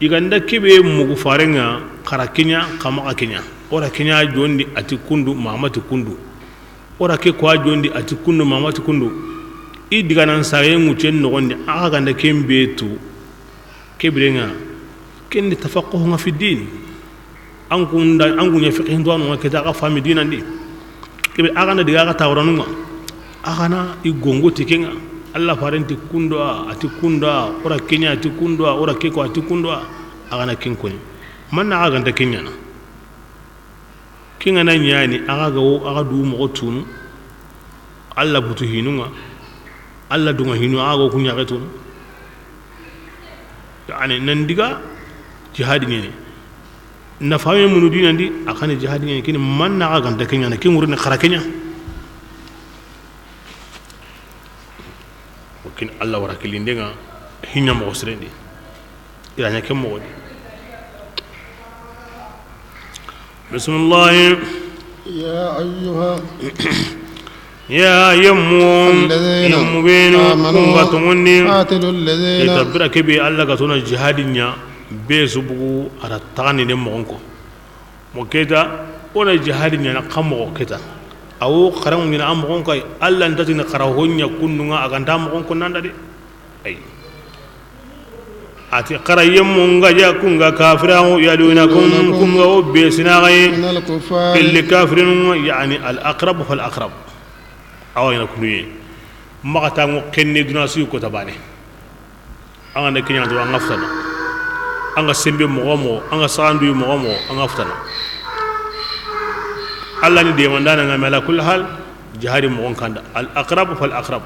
Iganda kebe mugu farenga kara kenya kama kenya ora kenya jondi ati kundu mamati kundu ora ke kwa jondi ati kundu mamati kundu i diga nan saye ŋucen nogondi aga ganda ken betu kebirenga ken tafaqquhu fi din an kunda an kunya fiqhin do an keta aga fami dinan di kebe aga na diga aga tawranunga aga na i gongo tikenga alla farenti kundo a ati kundo a ora kenya ati kundo a ora keko ati kundo a aga na ken koni man na aga ganda kenya na kinga na nyani aga ga aga du mo tunu alla butu hinunga alla dunga hinu aga kunya ga tunu yani nan diga jihad ni na fami munu dinan di akane jihad ni kin man na aga ganda kenya na kin wurne khara kenya kin alla wara kilindenga hinna mo srendi ila nya kem mo bismillah ya ayyuha ya yammu yammu amanu gatunni qatilu alladhina tabira kebe alla gatuna jihadinya be subugu ara tani ne mo ko mo keta ona jihadinya na kamo keta awo karangu ni am ko kay alla ndati na karahonya kunnunga aganta mo ko nanda de ay ati qarayum nga ja kunga kafirahu yalunakum kunga o besina gay min al-kuffar illi kafirun yani al aqrab fal aqrab aw ina kunuye magata ngo kenne duna su ko tabane anga ne kinya do anga futana anga sembe mo mo anga sandu mo mo anga futana alla ni demandana nga mala kul hal jihadi mo kanda al aqrab fal aqrab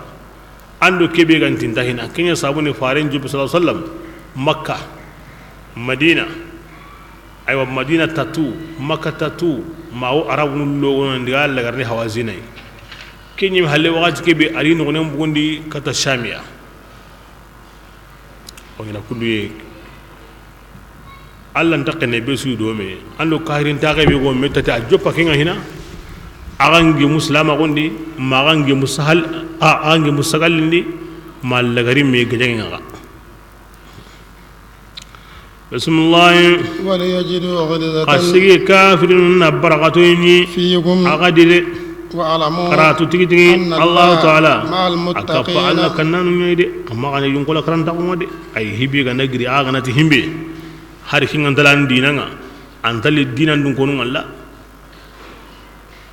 andu kebe gantin tahina kinya sabuni farin jubi sallallahu alaihi wasallam makka madina aywa madina tatu makka tatu mawo arabu lo ndiga lagarni hawazina kinya halle waqti kebe ari no ne bugundi kata shamiya o ina kunduye alla ntaqene be su do me ando kahirin ta be go me tati a joppa kinga hina agangi muslima gondi magangi musahal agangi musagalindi malagari me gajenga bismillah wala yajidu ghilzatan qasigi kafirun nabaraqatuni fiikum agadire wa alamu qaratu tigi tigi anna allah ta'ala ma'al akafa muttaqin alla kannanu nyede amma kana yunkola karanta ko de ay hibi ga nagri aga nati himbe har kinga dalan dinanga antali dinan dun konu alla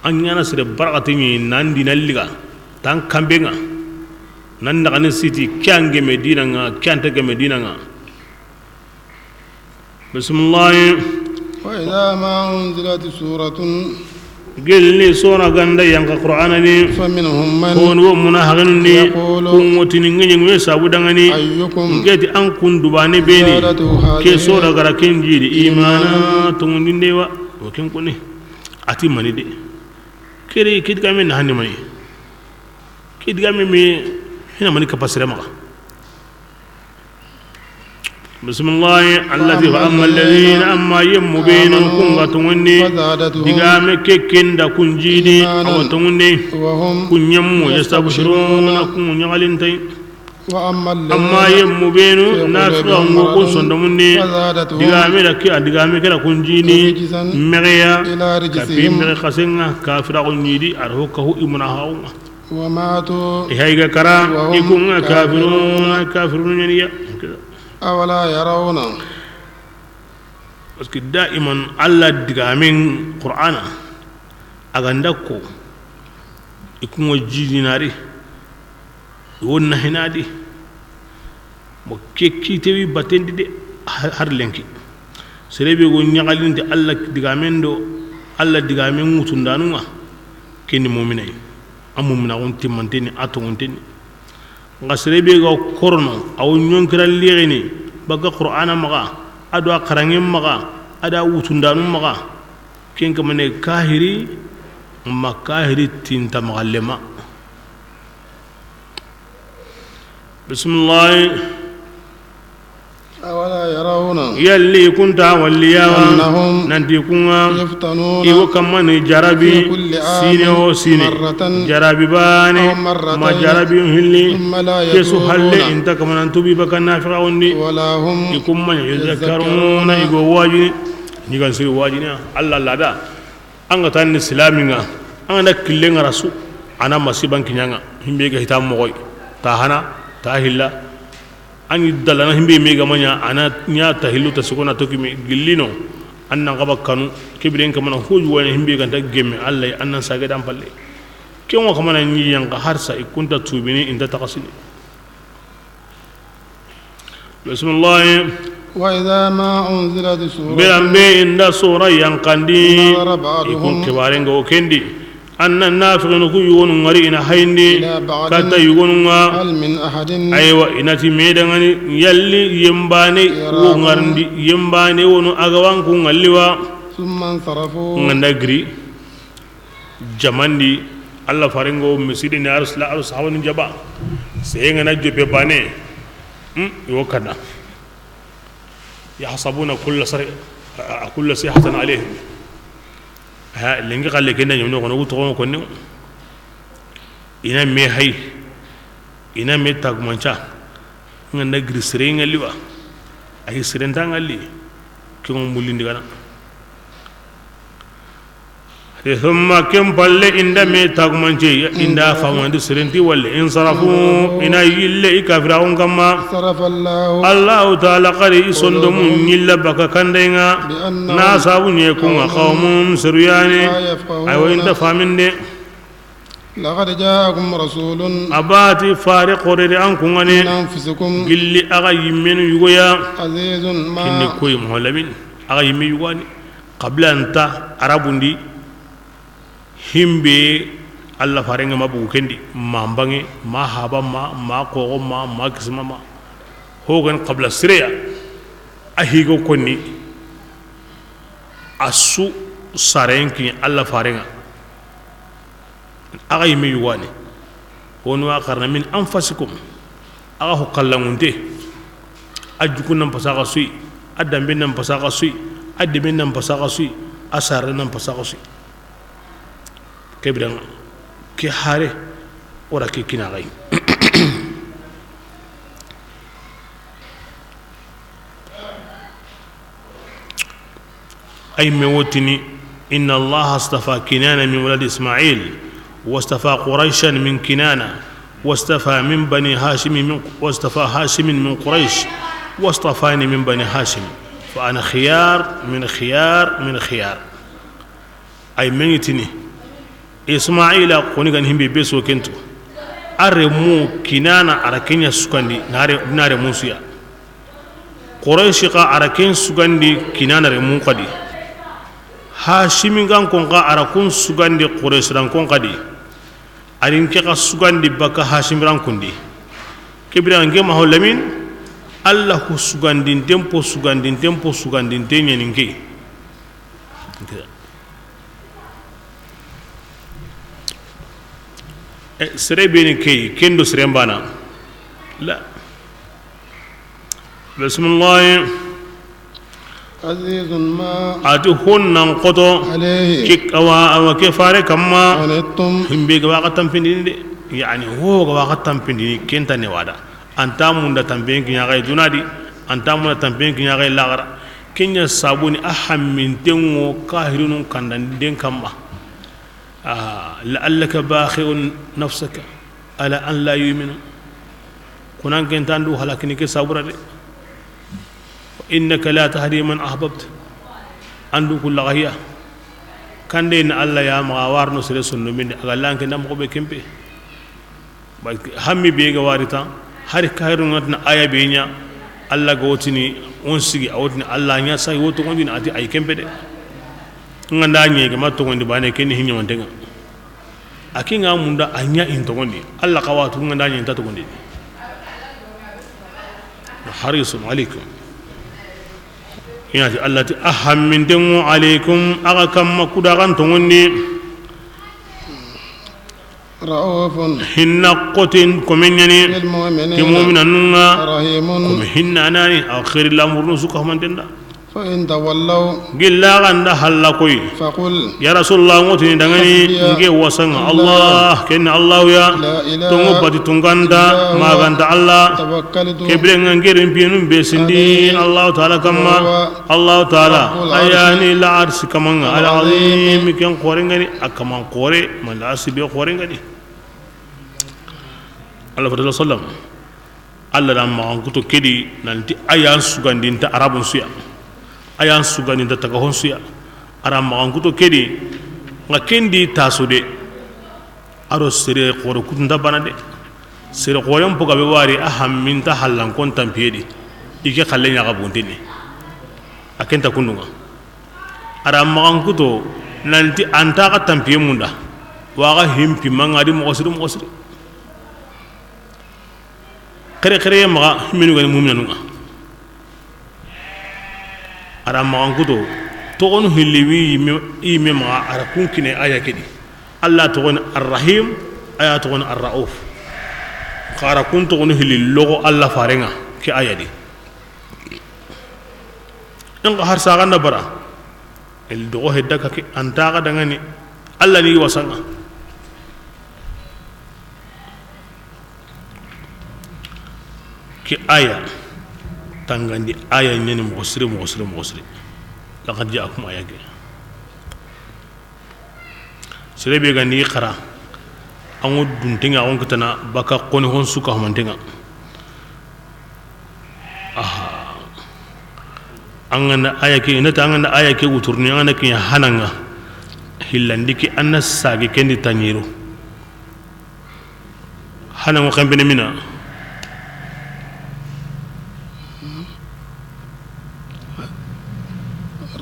an yana sire barakati ni nan dinan liga tan kambenga nan daga ni siti kyange medina nga kyanta ge medina nga bismillah wa idha ma unzilat suratun gelni sona ganda yanka qur'ana ni faminhum man kon wo munafiqun ni yaqulu kun wotini ngi ngi sabu dangani ayyukum ngeti an kun dubane beni zadatu ke hadhihi sora gara ken jiri imana tongondinde wa o ken kone ati mani de kere kidga men hanni mani kidga men me hina mani kapasire maka bismillah allati fa amma alladhina amma yamubinu kun gatunni fazadatuhum diga me kekenda kun jidi imanan aw tunni wa hum kun yammu yastabshiruna kun nyagalintay wa amma amma alladhina yamubinu fi nafiqa qulubihim ngo kun maradun sondomunni fazadatuhum diga me rakki diga me kera kun jini rijzan megeya ila kapi rijsihim mege kasenga kafira kun jidi arho kahu imuna haunga wa matu ihayga kara wa hum ikunga kafirun kafiruna kafirun yaniya awala yarawna parce que daiman alla diga men qur'ana aganda ko ikungo jidinari wonna hinadi mo kekki tewi batendi de har lenki serebe go nyagalinde alla diga men do alla diga men mutundanunga kenni mu'minay am mu'mina on timmanteni atonteni nga serebe go korno aw nyonkira ligini baga qur'ana maga ado qarangen maga ada wutundanu maga ken kamane kahiri ma kahiri tinta magallema bismillah Awala yarawna Yalli kunta walliyawa annahum nanti kunga yuftanuna iwo kamma ni jarabi fi kulli sine aamin o sine marratan jarabi bane aw marratayn ma jarabi hilli thumma la kesu halle yatubuna inta kamanan tubi baka nafiqa ondi wala hum ikumma yadhakkaruna igo wajini ni gan siri wajini Allah lada an ga tan ni silaminga an ga killenga rasu ana masiban kinyanga himbe ga hitam mogoy ta hana ta hilla an dalana himbe me ga manya ana nya ta hillu ta sukuna to kimi gillino annan gaba kanu kibiren kamana hoju wani himbe ga ta gemme Allah annan sage dan palle kenwa kamana ni yanga harsa ikunta tubini inta taqasini bismillah wa idha ma unzilat suratun birambe inda sura yankandi nadara ikun ba'duhum kibaren go kendi annan nafiqin ku yugonu ngari ina hayndi ila ba'din kata yugonu nga hal min ahadin aywa inati medangani yalli yembane wo yarakum ngarndi yembane wono agawan ku ngalliwa thumma insarafu nganda gri jamandi alla faringo misidi ni arsla ars hawani jaba senga na jobe bane yo kada yahsabuna kull sar kull sihatan alaihim ha lingi qalle kenda nyomno kono guto ko konni ina me hay ina me tagmancha nganda gri sere ngalliwa ay sere ngalli ki ngom mulindi kana thumma kem palle inda me tagmanche inda famandi serenti walle insarafu ina yille ikafiraun kama sarafa Allahu Allah ta'ala qari isondo mun qulubahum nyilla baka kandenga bi na annahum sabu nye kunga qawmun qawmun siryane la aywa inda yafqahuna faminde laqad ja'akum rasulun abati fari qorere an kungane min anfusikum gilli aga yimmenu yugoya azizun kinni ma koy muhallamin aga yimme yugani qabla anta arabundi himbe alla farenga mabugu kendi mambange ma haba ma ma kogo ma ma kisma ma hogan qabla sireya ahigo konni asu sarenki alla farenga aga yimme yugani wonu akarna min anfasikum aga ho kallangunte ajuku nan pasaga sui adambe nan pasaga sui adebe nan pasaga sui asare nan pasaga sui kebran ke hare ora ke kinagai ay mewotini inna allaha astafa kinana min walad ismail واصطفى قريشا من كنانة واصطفى من بني هاشم من واصطفى هاشم من قريش واصطفاني من بني هاشم فأنا خيار من خيار من خيار أي منيتني إسماعيل قوني كان هم بيسو كنتو أرمو كنانة أركين سكندي نار موسيا قريش قا أركين سكندي كنانة رمو قدي هاشم كان كون قا أركون سكندي قريش ران كون قدي arin ke ka sugandi baka hashim rankundi kibira nge ma holamin allah ko sugandin tempo sugandin tempo sugandin tenye ninke sere beni ke kendo sere mbana la bismillah azizun ma ati honnan qoto alayhi ke awa awa ke fare kamma anittum himbe ga waxa tampindini de yani ho ga waxa tampindini kenta ne wada anta munda tampen kinya ga dunadi anta munda tampen kinya ga lagara kenya sabuni ahammintengo kahirunun kandan den kamma la'allaka bakhi'un nafsaka ala an la yu'minu kunan kentandu halakini ke sabura de innaka la tahdi man ahbabta andu kulla ghiya kande in alla ya ma warno sere sonno min aga lanke ndam ko be kempe hammi be ga warita hari kayru ngatna aya be nya alla gotini on sigi awotini alla nya sai woto gondi ati ay kempe de nganda nye ga matto gondi bane kenni hinyo ntenga akinga munda anya into gondi alla qawatu nganda nye tato gondi harisun alaikum inati allati ahammintengo alaikum aga kamma kudagan togondi رؤوف Hinna kotin komen ñani بالمؤمنين ke mumina nunga رحيم komi hinna anani aw kheri lamurnu suka humantenda فإن تولوا gilla ganda halla koy فقل ya rasulullah ngotini dangani Hasbiya nge wasanga allah kenna allah ya لا إله tongo bati tunganda إلا هو. maganta allah توكلت kebre ngerin piyenum be sindi عليه allah taala kamma وهو allah taala رب العرش ayani la arsi kamanga al العظيم. azim ken khore ngani akaman khore man la arsi be khore ngani allah fadala sallam allah dan ma kuto kedi nanti ayan sugandinta arabun suya ayan sugandinta tagahon suya ara ma kuto kedi nga kendi tasude aro sere khore kutunta bana de sere khore mpoka be wari a hamminta hallan kon tampiyedi ike khalle nyaga buntini akenta kundunga ara magan kuto nanti anta ka tampiye munda waga himpi manga di mogo siri mogo siri kere kere maga minu gani mumina nunga ara magan kuto togonu hilliwi yime maga ara kunkine aya kedi allah togoni arrahim aya togoni arrauf kara kun togonu hilli logo allah farenga ke aya di in har saganda bara el dogo hedda kake anta ga dangani allah ni wasanga ke aya tangandi aya ñani mogo siri mogo siri mogo siri laqad jaakum aya ke sere be gandi khara ango duntenga on kitana baka koni hon suka humantenga aha angana aya ke inata angana aya ke wuturni angana ke hananga hillandi ke anna sage kendi tanyiro hanango kambene mina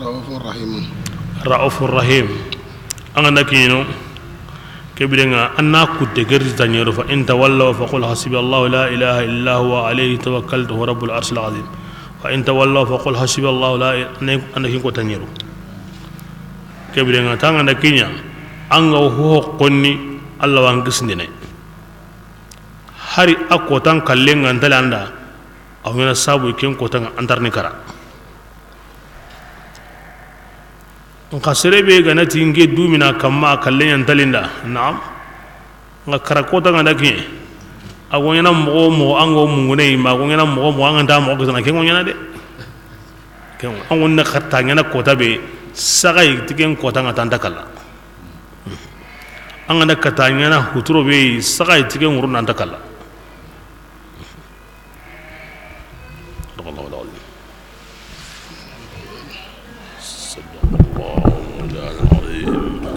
رؤوف رحيم raufur rahim angana kino kebirenga anna kutte gerdi tanyiro fa in tawallaw fa qul hasbi allah la ilaha illa huwa alayhi tawakkaltu huwa rabbul arshil azim fa in tawallaw fa qul hasbi allah la anna kin ko tanyiro kebirenga tangana kinya anga ho konni allah wan gisndine hari akotan kallenga ndalanda awena sabu ken kotan antarni kara nka serebe ganati nge dumina kamma kallen yantalinda naam nga karakota nganda ki agonya mo mo ango mungune ma agonya mo mo anga mo ko na kengo nyana de kengo ango na khatta nyana kota be sagai tiken kota nga tanda kala anga na kata nyana huturo be sagai tiken wuru nanda kala الله العظيم صدق الله العظيم.